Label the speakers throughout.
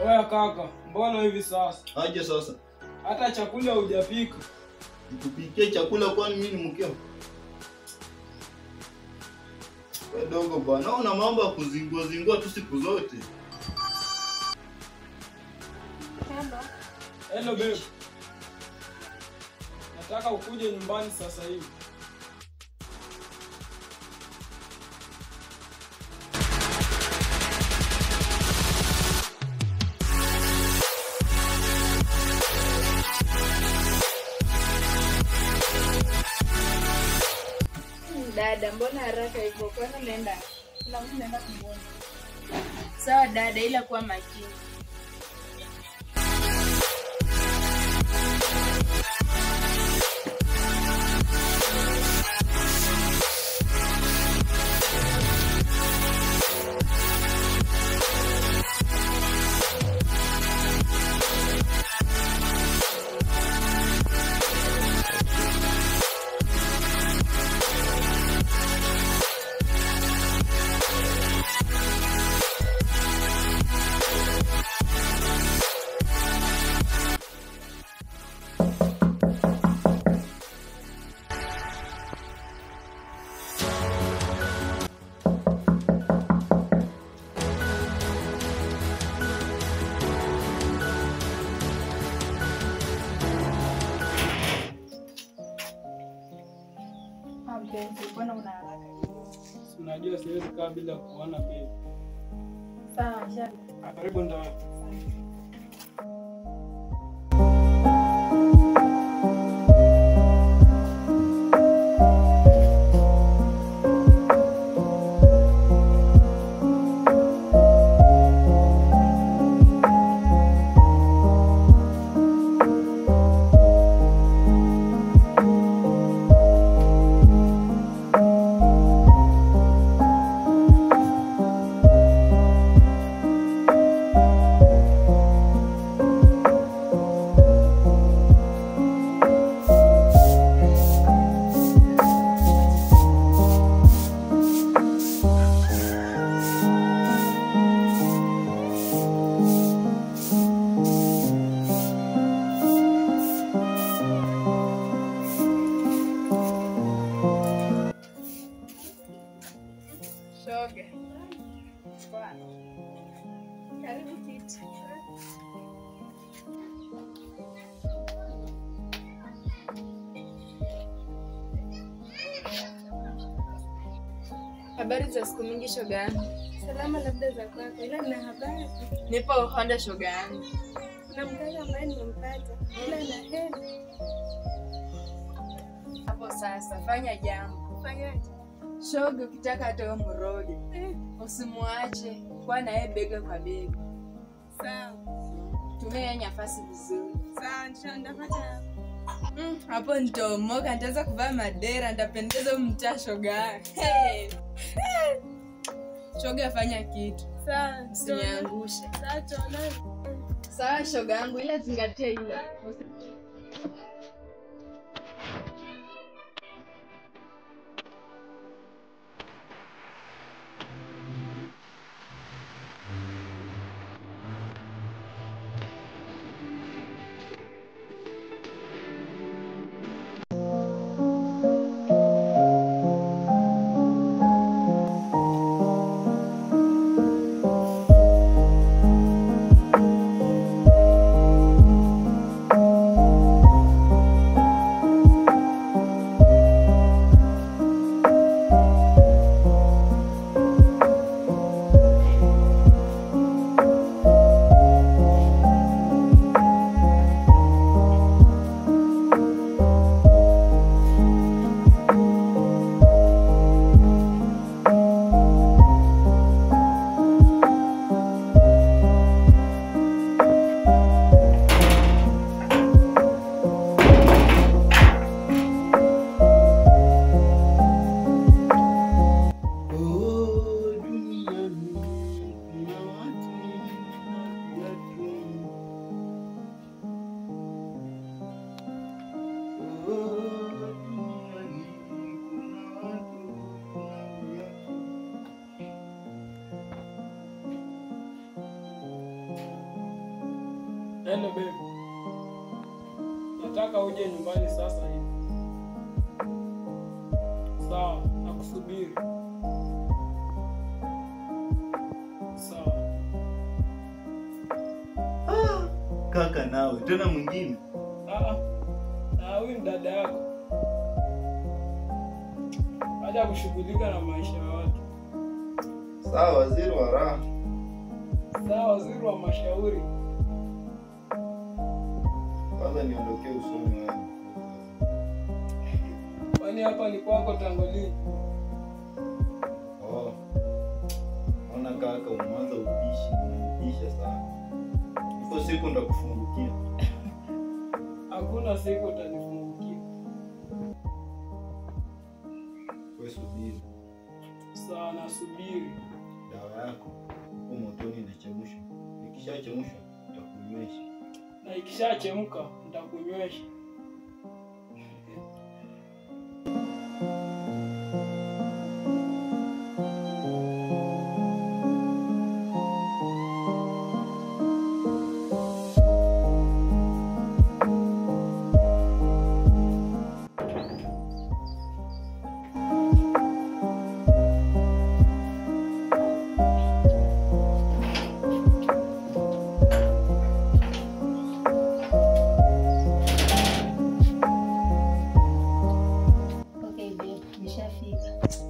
Speaker 1: Oya kaka, mbona hivi sasa?
Speaker 2: Aje sasa.
Speaker 1: Hata chakula hujapika.
Speaker 2: Nikupikie chakula kwani mimi ni mkeo? Wewe dogo bwana, una mambo ya kuzingua zingua tu siku zote.
Speaker 3: Hello.
Speaker 1: Hello babe. Nataka ukuje nyumbani sasa hivi.
Speaker 3: Dada, mbona haraka hivyo? Kwani unaenda? Kuna mtu naenda kumuona. Sawa dada, ila kuwa makini. Mbona una haraka hivyo?
Speaker 1: Unajua siwezi kaa bila kuona babe.
Speaker 3: Sawa, shaka.
Speaker 1: Karibu ndani.
Speaker 3: Shoga. Karibu kiti. Habari za siku mingi shoga yangu.
Speaker 4: Salama labda za kwako, ila nina habari.
Speaker 3: Nipo Honda shoga yangu.
Speaker 4: Kuna mkaka ambaye nimempata, ila na hela.
Speaker 3: Hapo sasa fanya jambo.
Speaker 4: Fanyaje?
Speaker 3: Shoga, ukitaka hata wewe mroge. Usimuache, kwa na yeye bega kwa bega.
Speaker 4: Sawa.
Speaker 3: Tumia yeye nafasi vizuri.
Speaker 4: Sawa, nitapata.
Speaker 3: Hapo nitaomoka, nitaanza kuvaa madera, nitapendeza mtaa shoga. Hey. Shoga, fanya kitu.
Speaker 4: Sawa,
Speaker 3: usiniangushe.
Speaker 4: Sawa, tuonane.
Speaker 3: Sawa shoga yangu, ila zingatia hilo.
Speaker 1: Hello babe. Nataka uje nyumbani sasa hivi. Sawa, nakusubiri. Sawa.
Speaker 2: Ah, kaka nawe tena mwingine.
Speaker 1: Na huyu dada yako. Acha kushughulika na maisha ya watu.
Speaker 2: Sawa, waziri wa raha.
Speaker 1: Sawa, waziri wa mashauri.
Speaker 2: Kwanza niondokee usoni wewe.
Speaker 1: Kwani hapa ni kwako tangu lini?
Speaker 2: Oh. Ona kaka, umeanza upishi, unanipisha sana. Ipo siku ndakufungukia.
Speaker 1: Hakuna siku utanifungukia.
Speaker 2: Wewe subiri.
Speaker 1: Sawa, nasubiri.
Speaker 2: Dawa yako huko motoni inachemshwa. Ikishachemshwa nitakunywesha.
Speaker 1: Na ikishachemka nitakunywesha.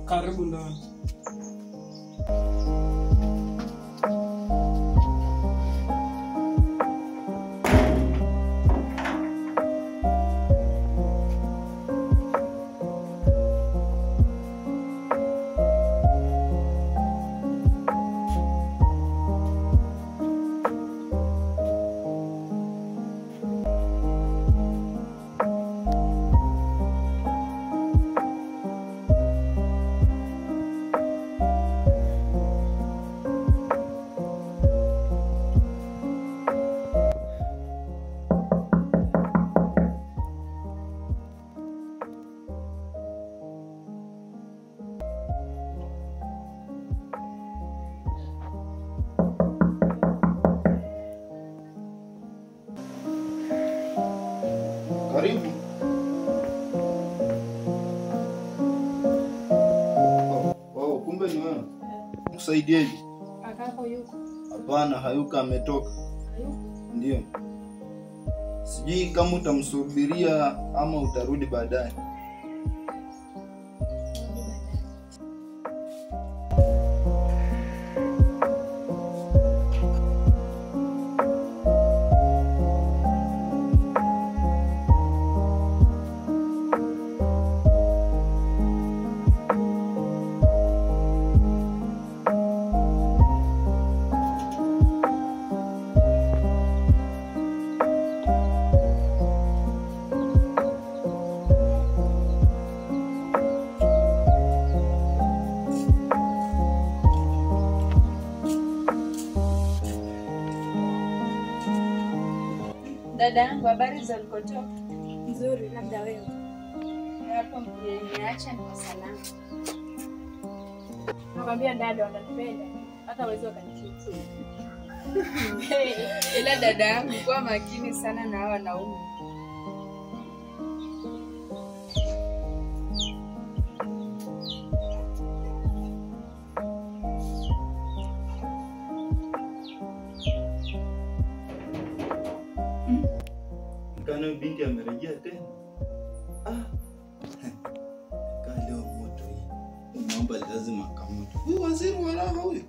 Speaker 1: Karibu ndani.
Speaker 2: Karibu. Oh, kumbe ni wewe. Msaidieje?
Speaker 4: Akako yuko?
Speaker 2: Hapana, hayuko, ametoka.
Speaker 4: Hayuko?
Speaker 2: Ndio. Sijui kama utamsubiria ama utarudi baadaye.
Speaker 3: Dada yangu, habari za ulikotoka?
Speaker 4: Nzuri, labda wewe.
Speaker 3: Hapo mniacha niko salama.
Speaker 4: Nakwambia dada wananipenda, hata wezi wakanichiti.
Speaker 3: Ila dada yangu, kuwa makini sana na hawa wanaume.
Speaker 2: Kana binti amerejea tena. Kaa leo moto hii. Unaomba lazima akamoto. Huyu waziri wa raha huyu.